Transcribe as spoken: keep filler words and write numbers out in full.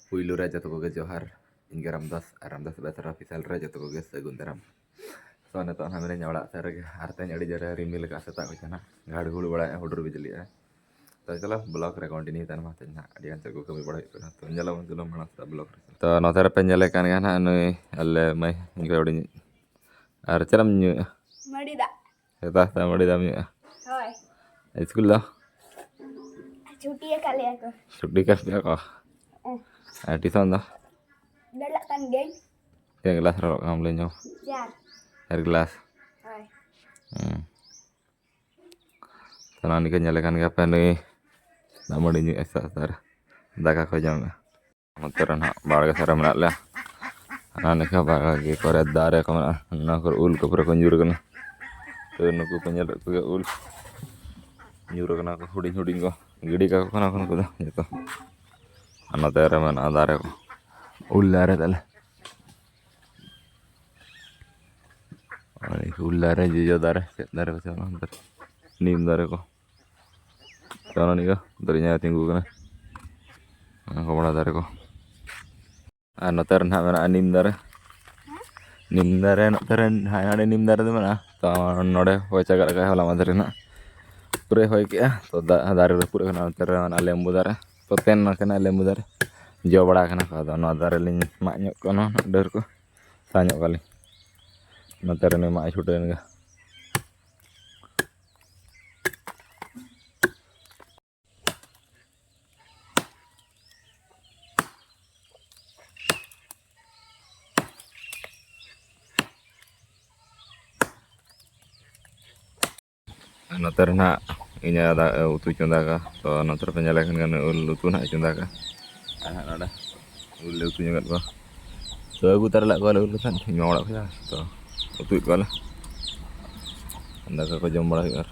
ᱯᱩᱭᱞᱩ ᱨᱮ ᱡᱚᱛᱚ ᱠᱚᱜᱮ ᱡᱚᱦᱟᱨ᱾ ᱤᱧ ᱜᱮ ᱨᱟᱢᱫᱟᱥ ᱟᱨ ᱨᱟᱢᱫᱟᱥ ᱵᱮᱥᱨᱟ ᱚᱯᱷᱤᱥᱤᱭᱟᱞ ᱨᱮ ᱡᱚᱛᱚ ᱠᱚᱜᱮ ᱥᱟᱹᱜᱩᱱ ᱫᱟᱨᱟᱢ᱾ ᱛᱚ, ᱱᱤᱛᱚᱜ ᱱᱟᱦᱟᱜ ᱢᱮᱱᱟᱹᱧᱟ ᱚᱲᱟᱜ ᱥᱮᱫ ᱨᱮᱜᱮ, ᱟᱨ ᱛᱮᱦᱮᱧ ᱟᱹᱰᱤ ᱡᱳᱨᱮ ᱨᱤᱢᱤᱞ ᱟᱠᱟᱫ ᱥᱮᱛᱟᱜ ᱠᱷᱚᱱ ᱱᱟᱦᱟᱜ, ᱜᱷᱟᱲ ᱜᱷᱩᱲ ᱵᱟᱲᱟᱭᱮᱫᱼᱟ, ᱦᱩᱰᱩᱨ ᱵᱤᱡᱽᱞᱤᱜᱼᱟ᱾ ᱛᱚ, ᱪᱚᱞᱚ, ᱵᱞᱚᱜ ᱨᱮ ᱠᱚᱱᱴᱤᱱᱤᱣ ᱛᱟᱦᱮᱱ ᱢᱟ᱾ ᱛᱮᱦᱮᱧ ᱱᱟᱦᱟᱜ ᱟᱹᱰᱤ ᱜᱟᱱ ᱪᱮᱫ ᱠᱚ ᱠᱟᱹᱢᱤ ᱵᱟᱲᱟ ᱦᱩᱭᱩᱜ ᱠᱟᱱᱟ᱾ ᱛᱚ, ᱧᱮᱞᱟᱵᱚᱱ, ᱪᱚᱞᱚ, ᱢᱟᱲᱟᱝ ᱥᱮᱫ ᱵᱞᱚᱜ ᱨᱮ᱾ ᱛᱚ, ᱱᱚᱛᱮ ᱨᱮᱯᱮ ᱧᱮᱞᱮ ᱠᱟᱱ ᱜᱮᱭᱟ ᱱᱟᱦᱟᱜ, ᱱᱩᱭ ᱟᱞᱮ ᱢᱟᱹᱭ, ᱤᱧ ᱠᱷᱚᱱ ᱦᱩᱰᱤᱧ, ᱟᱨ ᱪᱮᱫ ᱮᱢ ᱧᱩᱭᱮᱫᱼᱟ? ᱢᱟᱹᱰᱤ ᱫᱟᱜ᱾ ᱥᱮᱛᱟᱜ ᱥᱮᱛᱟᱜ ᱢᱟᱹᱰᱤ ᱫᱟᱜ ᱮᱢ ᱧᱩᱭᱮᱫᱼᱟ? ᱦᱳᱭ᱾ ᱤᱥᱠᱩᱞ ᱫᱚ? ᱪᱷᱩᱴᱤ ᱟᱠᱟᱫ ᱞᱮᱭᱟ ᱠᱚ᱾ ᱪᱷᱩᱴᱤ ᱠᱟᱜ ᱯᱮᱭᱟ ᱠᱚ? ᱦᱮᱸ᱾ ᱟᱨ ᱴᱤᱭᱩᱥᱚᱱ ᱫᱚ? ᱫᱟᱹᱲᱟᱜ ᱠᱟᱱ ᱜᱤᱭᱟᱹᱧ᱾ ᱛᱤᱱᱟᱹᱜ ᱠᱞᱟᱥ ᱨᱮ ᱚᱞᱚᱜ ᱠᱟᱱᱟᱢ ᱞᱟᱹᱭ ᱧᱚᱜ? ᱪᱟᱨ᱾ ᱪᱟᱨ ᱠᱞᱟᱥ? ᱦᱳᱭ᱾ ᱦᱩᱸ᱾ ᱛᱚ, ᱱᱚᱣᱟ ᱱᱤᱠᱟᱹ ᱧᱮᱞ ᱞᱮᱠᱷᱟᱱ ᱜᱮ ᱟᱯᱮ ᱱᱩᱭ ᱫᱟᱜ ᱢᱟᱹᱰᱤ ᱧᱩᱭᱮᱫᱼᱟ ᱥᱮᱛᱟᱜ ᱥᱮᱛᱟᱜ ᱨᱮ, ᱫᱟᱠᱟ ᱠᱚ ᱡᱚᱢᱮᱫᱼᱟ᱾ ᱱᱚᱛᱮ ᱨᱮ ᱱᱟᱦᱟᱜ ᱵᱟᱲᱜᱮ ᱥᱮᱫ ᱨᱮ ᱢᱮᱱᱟᱜ ᱞᱮᱭᱟ᱾ ᱦᱟᱱᱟ ᱱᱤᱠᱟᱹ ᱵᱟᱲᱜᱮ ᱠᱚᱨᱮ ᱫᱟᱨᱮ ᱠᱚ ᱢᱮᱱᱟᱜᱼᱟ, ᱱᱚᱣᱟ ᱠᱚᱨᱮ ᱩᱞ ᱠᱚ ᱯᱩᱨᱟᱹ ᱠᱚ ᱧᱩᱨ ᱠᱟᱱᱟ᱾ ᱛᱚ, ᱱᱩᱠᱩ ᱯᱮ ᱧᱮᱞᱮᱫ ᱠᱚᱜᱮ ᱩᱞ ᱧᱩᱨ ᱠᱟᱱᱟ ᱠᱚ, ᱦᱩᱰᱤᱧ ᱦᱩᱰᱤᱧ ᱠᱚ ᱜᱤᱰᱤ ᱠᱟᱠᱚ ᱠᱟᱱᱟ ᱠᱚ ᱱᱩᱠᱩ ᱫᱚ ᱡᱚᱛᱚ᱾ ᱟᱨ ᱱᱚᱛᱮ ᱨᱮ ᱢᱮᱱᱟᱜᱼᱟ ᱫᱟᱨᱮ ᱠᱚ, ᱩᱞ ᱫᱟᱨᱮ ᱛᱟᱞᱮ᱾ ᱟᱨ ᱩᱞ ᱫᱟᱨᱮ, ᱡᱚᱡᱚ ᱫᱟᱨᱮ, ᱪᱮᱫ ᱫᱟᱨᱮ ᱠᱚᱪᱚ ᱚᱱᱟ ᱫᱟᱨᱮ, ᱱᱤᱢ ᱫᱟᱨᱮ ᱠᱚ᱾ ᱛᱚ, ᱚᱱᱟ ᱱᱤᱭᱟᱹ ᱫᱟᱨᱮ ᱧᱮᱞ ᱛᱤᱸᱜᱩ ᱠᱟᱱᱟ, ᱚᱱᱟ ᱠᱚ ᱵᱚᱲᱚ ᱫᱟᱨᱮ ᱠᱚ᱾ ᱟᱨ ᱱᱚᱛᱮ ᱨᱮ ᱱᱟᱦᱟᱜ ᱢᱮᱱᱟᱜᱼᱟ ᱱᱤᱢ ᱫᱟᱨᱮ᱾ ᱱᱤᱢ ᱫᱟᱨᱮ ᱱᱚᱛᱮ ᱨᱮ, ᱦᱟᱸᱰᱮ ᱱᱤᱢ ᱫᱟᱨᱮ ᱫᱚ ᱢᱮᱱᱟᱜᱼᱟ᱾ ᱛᱚ, ᱱᱚᱰᱮ ᱦᱚᱭ ᱪᱟᱜᱟᱲ ᱠᱟᱜᱼᱟᱭ, ᱦᱚᱞᱟ ᱢᱟᱫᱷᱮᱨ ᱨᱮ ᱱᱟᱦᱟᱜ ᱯᱩᱨᱟᱹᱭ ᱦᱚᱭ ᱠᱮᱜᱼᱟ᱾ ᱛᱚ, ᱫᱟᱜ, ᱫᱟᱨᱮ ᱨᱟᱹᱯᱩᱫ ᱟᱠᱟᱱᱟ᱾ ᱱᱚᱛᱮ ᱨᱮ ᱢᱮᱱᱟᱜᱼᱟ ᱞᱮᱢᱵᱩ ᱫᱟᱨᱮ, ᱛᱚ, ᱛᱮᱱ ᱟᱠᱟᱱᱟ ᱞᱮᱢᱵᱩ ᱫᱟᱨᱮ, ᱡᱚ ᱵᱟᱲᱟ ᱟᱠᱟᱱᱟ ᱠᱚ᱾ ᱟᱫᱚ ᱱᱚᱣᱟ ᱫᱟᱨᱮ ᱞᱤᱧ ᱢᱟᱜ ᱧᱚᱜ ᱠᱚᱣᱟ, ᱱᱚᱣᱟ ᱰᱟᱹᱨ ᱠᱚ ᱥᱟᱦᱟ ᱧᱚᱜ ᱠᱟᱜᱼᱟ ᱞᱤᱧ᱾ ᱱᱚᱛᱮ ᱨᱮ ᱱᱩᱭ ᱢᱟᱜ ᱮ ᱪᱷᱩᱴᱟᱹᱣ ᱮᱱ ᱜᱮ᱾ ᱟᱨ ᱱᱚᱛᱮ ᱨᱮ ᱱᱟᱦᱟᱜ ᱤᱧ ᱟᱭᱳ ᱫᱟ-, ᱩᱛᱩᱭ ᱪᱚᱸᱫᱟ ᱠᱟᱜᱼᱟ᱾ ᱛᱚ, ᱱᱚᱛᱮ ᱨᱮᱯᱮ ᱧᱮᱞᱮ ᱠᱷᱟᱱ ᱜᱮ ᱩᱞ ᱩᱛᱩ ᱱᱟᱦᱟᱜ ᱤᱧ ᱪᱚᱸᱫᱟ ᱠᱟᱜᱼᱟ᱾ ᱟᱨ ᱱᱟᱦᱟᱜ ᱱᱚᱰᱮ ᱩᱞ ᱞᱮ ᱩᱛᱩ ᱧᱚᱜᱮᱫ ᱠᱚᱣᱟ᱾ ᱛᱚ, ᱟᱹᱜᱩ ᱛᱟᱨᱟ ᱞᱮᱫ ᱠᱚᱣᱟᱞᱮ ᱩᱞ ᱠᱷᱟᱱ ᱤᱧ ᱢᱟ ᱚᱲᱟᱜ ᱠᱷᱚᱱᱟᱜ᱾ ᱛᱚ, ᱩᱛᱩᱭᱮᱫ ᱠᱚᱣᱟᱞᱮ᱾ ᱫᱟᱠᱟ ᱠᱚ ᱡᱚᱢ ᱵᱟᱲᱟ ᱦᱩᱭᱩᱜᱼᱟ ᱟᱨ